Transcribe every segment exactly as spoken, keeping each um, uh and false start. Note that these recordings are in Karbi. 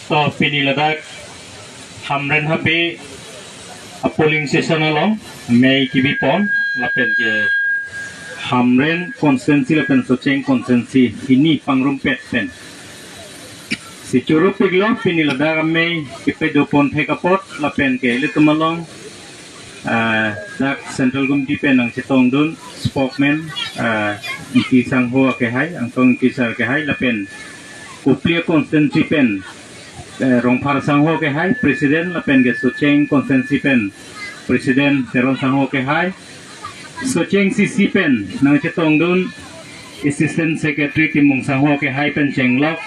To pini ladak Hamren Habe a polling station along mei kebipon lapen ke Hamren constituency lapen Socheng constituency hini pangrumpet pen si choro piklo. Pini ladak amei kepadopon thek apot lapen ke ilitum along ah, dak Central Committee pen nangchetongdun spokesman, ah, Ingti Sangho akehai, Angtong Ingti sir akehai lapen Kopili constituency pen, eh, Rongphar Sangho akehai President lapen ke Socheng constituency pen President Teron Sangho akehai, Socheng C C pen nangchetongdun Assistant Secretary Timung Sangho akehai pen chenglok,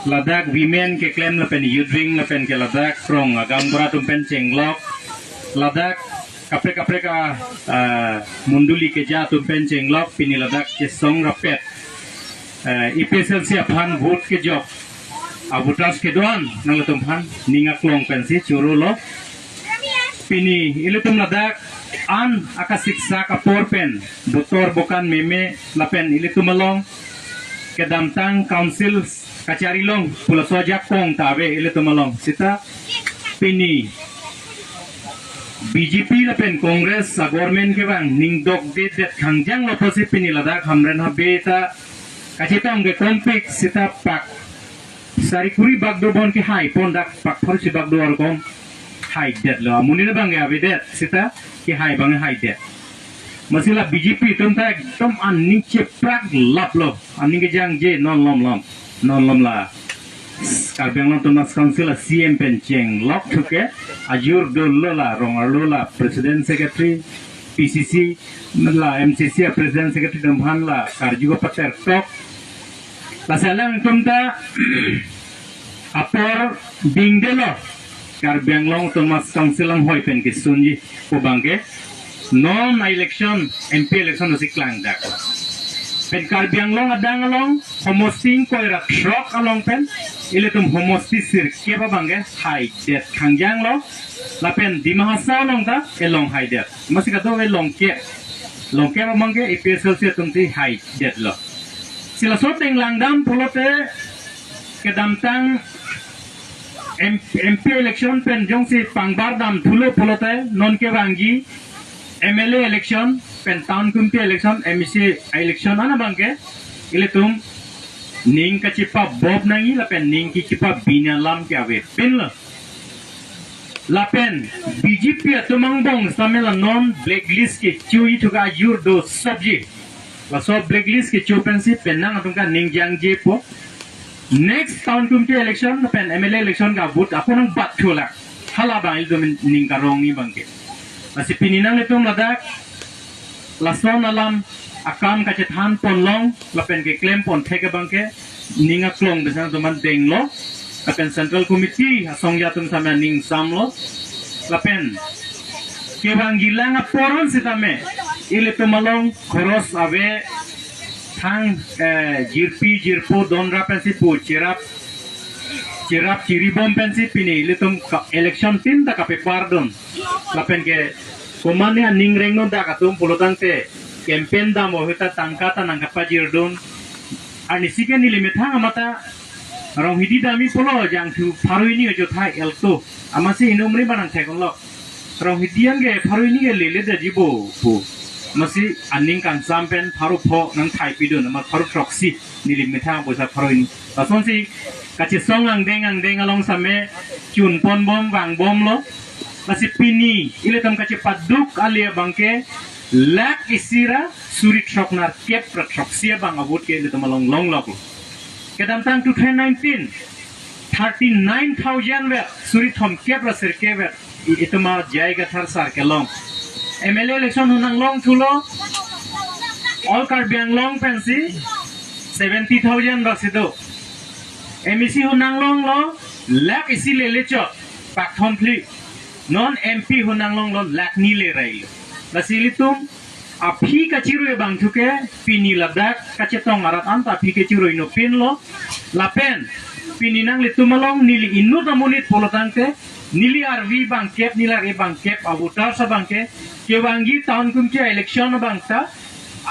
ladak women keklem lapen youth wing lapen ke ladak krong agaonbura atum pen chenglok, ladak kaprek kaprek a, ah, mondoli keja atum pen chenglok, pini ladak chesong rapet, eh, A P H L C aphan vote kejok a voters kedo-an nanglitum aphan ning aklong pensi chorolo. Pini ilitum ladak an akasiksak apor pen botor bokan meme lapen ilitum along kedamtang council kachari long pu laso ajakong ta ave ilitum along. Sita pini B J P lapen Congress a government kevang ning dokdedet khangjanglo pusi pini ladak Hamren Habe ta kachetong ke kompik sita pak sari kuri bak dobon kehai pon dak pak pharo isi bak do arkom haidetlo. Amonit abang ke avedet sita kehai abang haidet. Amatsi la B J P atum ta ekdom aning cheprak laplo, aning kejangje non lom lom, non lom la Karbi Anglong Autonomous Council a C M pen chenglok thuke ajur dolo la rong arlo la President Secretary P C C la M C C a President Secretary atum aphan la karju ko pater tok. Lasi alangtum ta apor dingdelo Karbi Anglong Autonomous Council anghoi pen kesunji pu abang ke non election M P election usi klangdak. Pen Karbi Anglong adang along homosti ingkoi ra throk along pen ilitum homosti sirkep abang ke haidet khangjanglo lapen Dima Hasao along ta elong haidet. Amatsi kadokave longkep, longkep abang ke A P H L C atum ti haidetlo. Si laso ateng langdam pulote kedamtang M-, M P election pen jongsi pangbar dam thulo pulote non kevangji M L A election pen town committee election, M A C election an abang ke ilitum ning kachepabop nangji lapen ning kachepabin alam ke avepinlo. Lapen B J P atum angbong sitame la non blacklist kecho-i thuke ajur do sabji. Laso blacklist kecho pensi penang atum ke ning jangjepo. Next town committee election pen M L A election ke vote ako nangbat thulang. Hala abang ilitum ning karong ni abang ke. Lasi pini nanglitum ladak lason alam akam kachethan ponlong lapen keklem pon thek abang ke ning aklong pen nangtum aphan denglo lapen Central Committee asongja atum sitame ning samlo lapen kevangjilang apor an sitame ilitum along khoros ave thang, eh, jirpi jirpo donra pensi pu cherap cherap chiribom pensi pini ilitum ka-, election tin ta kapepardun. Lapen ke komatne aning rengno dak atum pulotangte campaign dam o hita tangka ta nangkapajirdun. Arnisi ke neli methang amat ta Ronghidi damji pulo jangthu pharo hini ajo thai Alto. Amatsi inumri manang thekon lo. Ronghidi an ke pharo hini ke lele daji bo pu. Amatsi aning kangsam pen pharo pho nangthaipidun amat pharo throksi neli methang poisa pharo hini. Lasonsi kachesong angdeng angdeng along sitame chunponbom vangbomlo. Lasi pini ilitum kachepaduk ali abang ke lakh isi ra suri throk nerkep ra throksi abang a-vote ke ilitum along longloklo. Kedamtang two thousand nineteen, thirty nine thousand vet suri thomkep ra sirkep vet i-, itum a J I Kathar sar kelong. M L A election ho nanglong thulo All Karbi Anglong pensi seventy thousand bak si do. M A C ho nanglonglo lakh isi lele chot pak thom phli. Non M P ho nanglonglo lakh ni le railo. Lasi ilitum aphi kachirui abang thuke pini ladak kachetong arat anta aphi kachirui nopinlo. Lapen pini nanglitum along neli inut amonit pulotangte neli arvi bangkep, neli arvi bangkep a-voters abang ke kevangji town committee election abang ta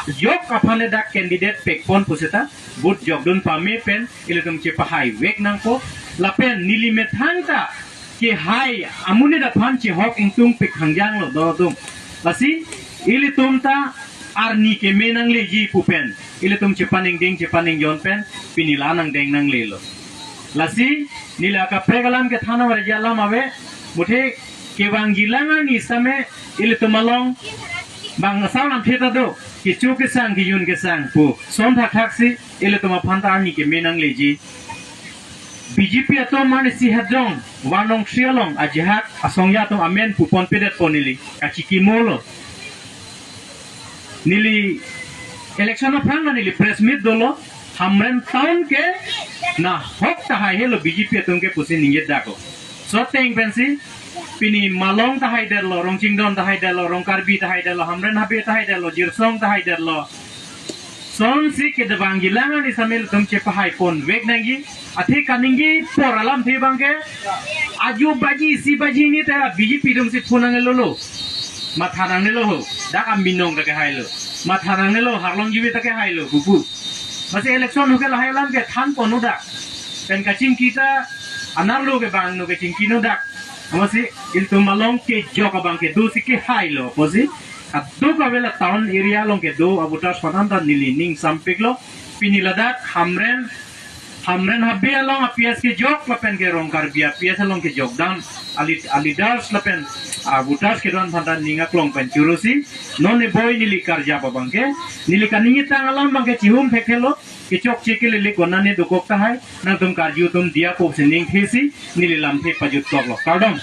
jok aphan le dak candidate pekpon pusita vote jokdun pame pen ilitum chepahai vek nangpo. Lapen neli methang ta kehai amonit aphan chehok ingtung pik hangjang lo do dum. Lasi ilitum ta arni keme nangleji pu pen ilitum chepaningding chepaningjon pen pini la nangdeng nanglelo. Lasi neli akaprek alam kethan awarji alam ave, muthe kevangjilang arni same ilitum along bang asar lamthe ta do, kecho kesang kejun kesang pu son thakthak si ilitum aphan ta arni keme nangleji. B J P atum arnisi hajong Warnong Sri along ajahak asongja atum amen pupon pedetpo neli kachikimolo. Neli election aphrang na neli press meet dolo, Hamren town ke nahok tahai helo B J P atum ke pusi ningje daklo. So teng pensi pini Malong tahai derlo, Rongchingdon tahai derlo, Rongkarbi tahai derlo, Hamren Habe tahai derlo, Jirsong tahai derlo. Sonsi kedevangjilang arni same ilitum chepahai pon vek nangji. Athe kaningje apor alamthe abang ke ajo baji isi baji ni ta B J P atum si phun nangnelo lo. Matha nangnelo ho. Dak aminong ta kehailo. Matha nangnelo harlong jiwi ta kehailo bubu. Masi election hoke lahai alam kethan pon udak. Pen kachingki ta anerlo ke bang no kachingki no dak. Masi ilitum along kejok abang kedo si kehailo pusi. Kadokave la town area along kedo avoters aphan ta neli ning sampiklo. Pini ladak Hamren, Hamren Habe along a-P S kejok lapen ke Rongkarbi a-P S along kejok dam. Ali, a-leaders lapen avoters kedo-an aphan ta ning aklong pen chorosi non eboi neli karjap abang ke, neli kaningjetang alam abang ke chihum thekthe lo. Kechokche kelele konane dokok tahai, nangtum karju atum diya pusi ningthesi neli lamthe pajutkoklo. Kardom.